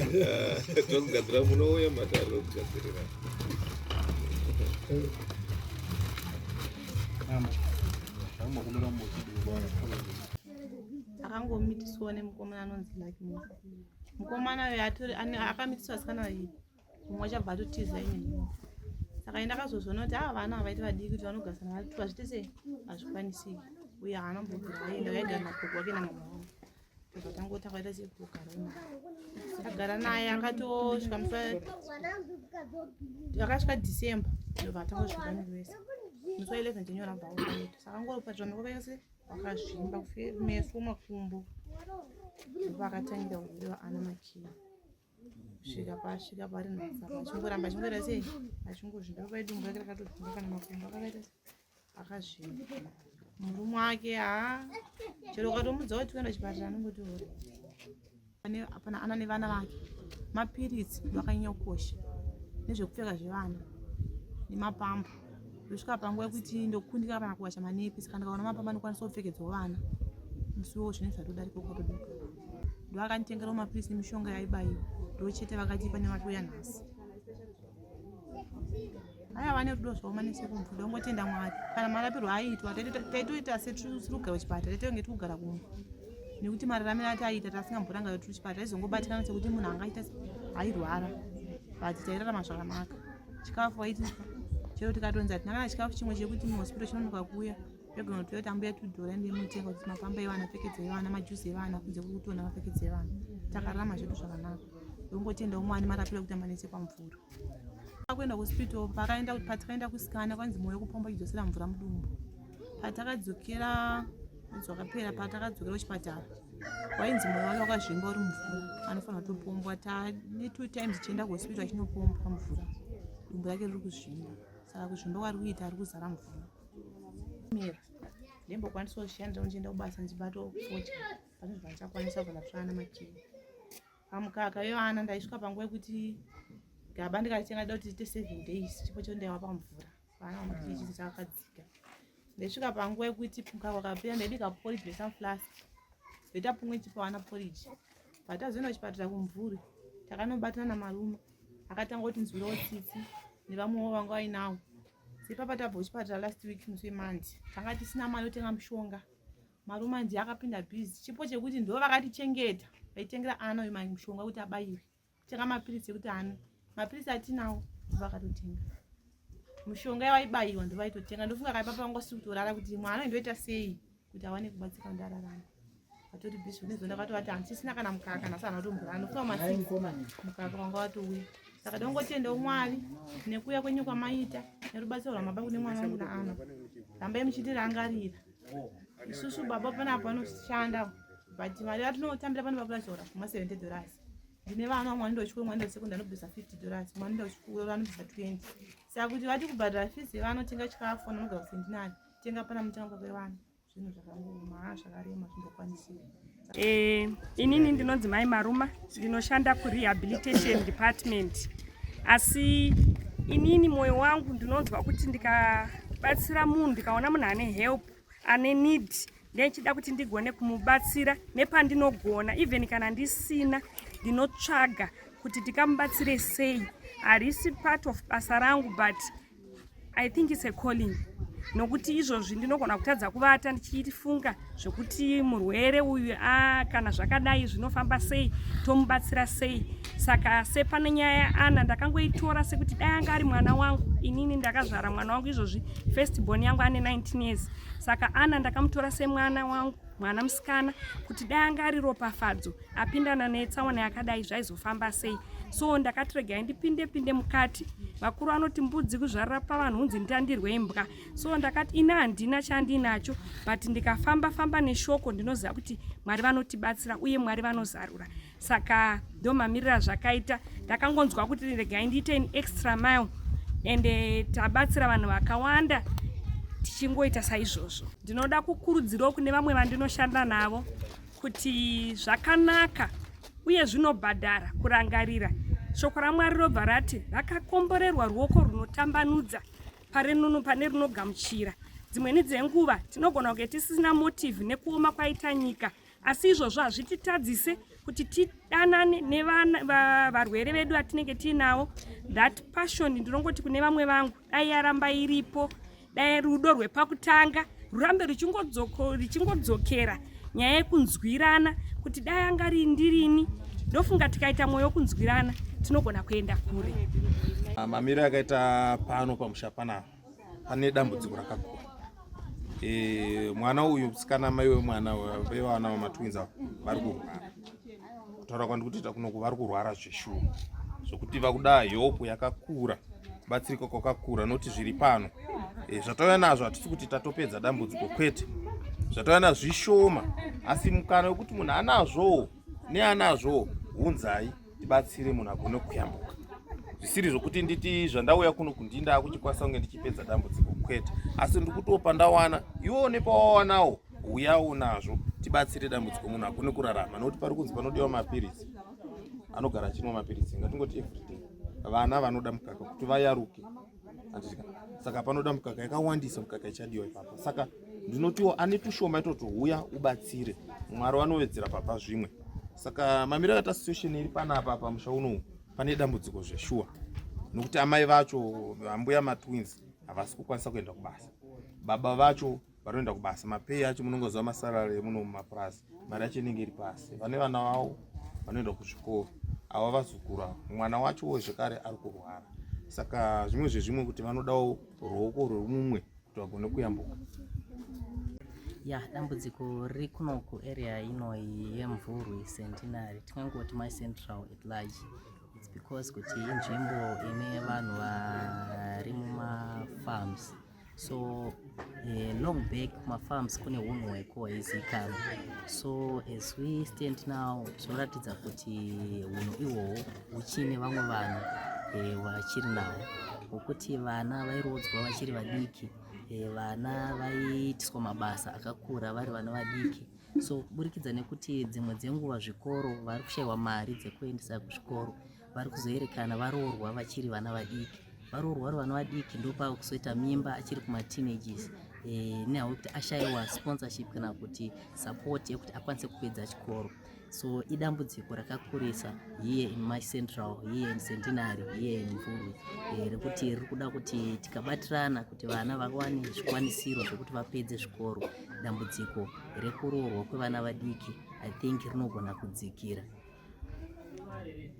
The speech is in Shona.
Tokugadzira munouya matare tokugadzirira. Akangomitiswa nemukomana anonzi Lucky Musa. Mukomana uyu atori akamitiswa asikana vaviri. Mumwe achabva atotiza ine nhumbu. Saka ini ndakazozviona kuti ava vana havaiti vadiki kuti vanogarisana vari two hazviite sei hazvikwanisiki. Uye haana kumbobvira aenda aigara nagogo wake namama wangu. Tobva tangoti akaita sei kugara naye. Tagara naye akatosvika musi akasvika December ndobva atangosvika mwiri wese. Musi wa 11 January abva auya. Saka angopatwa mikoka yose wakazvimba kumeso makumbo. Ndopakatangira kureva ana makiyi. Kusvika paasvika pari nhasi apa achingoramba achingoita sei achingozvimba papai dumbu rake rakatozvimba kana makumbo akakaita sei akazvimba murume wake haa chero ukatomudza kuti kuenda kuchipatara anongoti ore pana ana nevana vake mapiritsi ndo akanyanya kukosha nezvekupfeka zvevana nemapamba ndosvika panguva yekuti ndokundika kana kuwacha manepi saka ndikaona mapamba ndokwanisa kupfekedzwa vana musiwo zvinenge zvatodarika ukatoduka ndoakanditengerawo mapiritsi nemishonga yaibaiwa ndochete vakatipa nevatouya nhasi Aya vane rudo zvavo manese kumvuda ungotenda Mwari. Kana marapirwo aiitwa taitoita setiri kugara kuchipatara taitoinge tiri kugara kumba. Nekuti mararamiro ataiita tasingamborangari tiri kuchipatara taizongobatikana sekuti munhu angaita airwara but tairarama zvakanaka. Chikafu vaitipa chero tikatonzi hatina kana chikafu chimwe chekuti muhospital chinonoka kuuya yogona kuti toyota ambuya tudhora ende mutenga kuti mapamba evana pfekedzo evana majuzi evana kunze kwekutoona mapfekedzo evana takararama zvedu zvakanaka ndongotendawo Mwari marapiro ekuita manese kwamvura. Kuenda kuhospital pakaenda patakaenda kusikana kwanzi moyo kupomba chidzosera mvura mudumbu. Patakadzokera mwedzi wakapera patakadzokera kuchipatara wainzi moyo wake wakazvimba uri mvura anofanira kutopombwa tane two times tichienda kuhospital achinopombwa mvura dumbu rake riri kuzvimba saka kuzvimba kwari kuita ari kuzara mvura mira ndimbokwanisawo zvishandira ndichienda kubasa ndichibatwa fodya pane zvandichakwanisa kubva ndatsvana makii Pamukaka wevana ndaisvika panguva yekuti gaba ndikaritenga da kuti tiite seven days chipo cho ndaiwapa mvura vana vamakichisi chakadzika ndaisvika panguva yekuti mukaka wakapera ndaibika porridge nesunflask ndoita pumwe chipa vana porridge but tazoenda kuchipatara kumvuri takanobatana namarume akatanga kuti nzwirawo tsitsi nevamwewo vanga vainawo sepapa tabva kuchipatara last week musi wemandi tanga tisina mari yotenga mushonga Marume ndiye akapinda busy chipo chekuti ndo vakatichengeta vaitengera ana uyu mushonga kuti abaiwe kutenga mapiritsi ekuti anwe mapiritsi atinawo ndovakatotenga mushonga yavaibaiwa ndovaitotenga ndofunga kaipapa vanga usiri kutorara kuti mwana ndoita sei kuti awane kubatsika kuti ararame vatori busy nezo ndakatovati handisisina kana mukaka nhasi hana kutomborara ndofunga masix mukaka wanga watouya saka dongotendawo mwari nekuuya kwenyu kwamaita nerubatsiro rwamaba kune mwana wangu naana rambai muchitirangarira isusu baba panapa vanoshanda but mari yatinotambira pano papurazi kuma 70 dollars ndine vana vamwe vanoenda kuchikoro mwana kusekondari anobvisa 50 dollars mwana anoenda kuchikoro anobvisa 20 saka kuti vati kubhadhara fees yevana otenga chikafu vanogara kusendinari tenga pana mutengo kwevana zvinhu zvakangooma zvakarema zvimbokwanisika Eh, inini ndinonzi mai Maruma ndinoshanda kurehabilitation department asi inini mwoyo wangu ndinonzwa kuti ndikabatsira munhu ndikaona munhu ane help ane need ndechida kuti ndigone kumubatsira nepandinogona even kana ndisina ndinotsvaga kuti ndikamubatsire sei harisi part of basa rangu but I think it's a calling nokuti izvozvi ndinogona kutadza kuvata ndichifunga zvekuti murwere uyu a kana zvakadai zvinofamba sei tomubatsira sei saka sepane nyaya yaana ndakangoitora sekuti dai anga ari mwana wangu inini ndakazvara mwana wangu izvozvi first born yangu ane 19 years saka ana ndakamutora semwana wangu mwana musikana kuti dai anga ari ropafadzo apindana netsaona yakadai zvaizofamba sei so ndakati regai ndipinde pinde mukati vakuru vanoti mbudzi kuzvarira pavanhu hunzi ndandirwe imbwa so ndakati ini handina chandinacho but ndikafamba famba neshoko ndinoziva kuti mwari vanotibatsira uye mwari vanozarura saka ndomamirira zvakaita ndakangonzwa kuti regai ndiite an extra mile and eh, tabatsira vanhu vakawanda tichingoita saizvozvo ndinoda kukurudzirawo kune vamwe vandinoshanda navo kuti zvakanaka uye zvinobhadhara kurangarira shoko ramwari robva rati rakakomborerwa ruoko runotambanudza pane runogamuchira dzimweni dzenguva tinogona kunge tisina motive nekuoma kwaita nyika asi izvozvo hazvititadzise Kuti tidanane nevana varwere vedu vatinenge tiinavo. That passion, ndinongoti kune vamwe vangu, dai yaramba iripo, dai rudo rwepakutanga rurambe richingodzokera. Nyaya yekunzwirana, kuti dai angari ndirini, ndofunga tikaita mwoyo wekunzwirana tinogona kuenda kure. Mamiriro akaita pano pamusha panapa, pane dambudziko rakakura. Mwana uyu musikana, mai wemwana, vevana vamatwins ava, vari kurwara. Kutaura kwandiri kutoita kunoku, vari kurwara zveshuwa, zvokuti vakuda help yakakura, kubatsirika kwakakura, noti zviri pano zvatauya nazvo, hatisi kuti tatopedza dambudziko, kwete. Zvatauya nazvo zvishoma, asi mukana wekuti munhu anazvowo neanazvowo, hunzai tibatsire munhu agone kuyambuka. Zvisiri zvokuti nditi zvandauya kuno kundinda kuchikwanisa kunge ndichipedza dambudziko, kwete, asi ndiri kutopa ndawana iwewo nepawawanawo, uyawo nazvo tibatsire dambudziko, munhu agone kurarama, nokuti pari kunzi panodiwa mapiritsi, anogara achinwa mapiritsi, ngatingoti everyday. Vana vanoda mukaka kuti vayaruke, handitika? Saka panoda mukaka yakawandisa, mukaka ichadiwa ipapo. Saka ndinotiwo ane tushoma itoto, huya ubatsire. Mwari vanowedzera papa zvimwe. Saka mamiriro akaita situation iri panapa pamusha unowu, pane dambudziko zveshuwa, nokuti amai vacho, ambuya matwins, havasi kukwanisa kuenda kubasa. Baba vacho vanoenda kubasa, mapay acho, munongoziva masalary emuno mumapurasi, mari yacho inenge iri pasi. Vane vana vavo vanoenda kuzvikoro, ava vazukuru ava, mwana wachowo zvekare ari kurwara. Saka zvimwe zvezvimwe kuti vanodawo ruoko rwemumwe kuti vagone kuyambuka. Ya, dambudziko riri kuno kuarea inoyi yeMvurwi Centenary, tingangoti Mash Central at large, it's because kuti inzvimbo ine vanhu vari mumafarms. So long back kumafarms kune unhu hweko hwaizikanwa. So as we stand now, zvinoratidza kuti unhu ihwohwo huchine vamwe vanhu vachiri nahwo, hwokuti vana vairodzwa vachiri vadiki, vana vaiitiswa mabasa akakura vari vana vadiki. So kuburikidza nekuti dzimwe dzenguva zvikoro vari kushayiwa mari dzekuendesa kuzvikoro, vari kuzoerekana varoorwa vachiri vana vadiki. Varoorwa vari vana vadiki, ndopakuzoita mimba achiri kumateenagers, nenhau yekuti ashayiwa sponsorship kana kuti support yekuti akwanise kupedza chikoro. So idambudziko rakakurisa here in Mash Central, here in Centenary, here in Mvurwi, rekuti riri kuda kuti tikabatirana kuti vana vawane zvikwanisiro zvekuti vapedze zvikoro, dambudziko rekuroorwa kwevana vadiki, I think, rinogona kudzikira.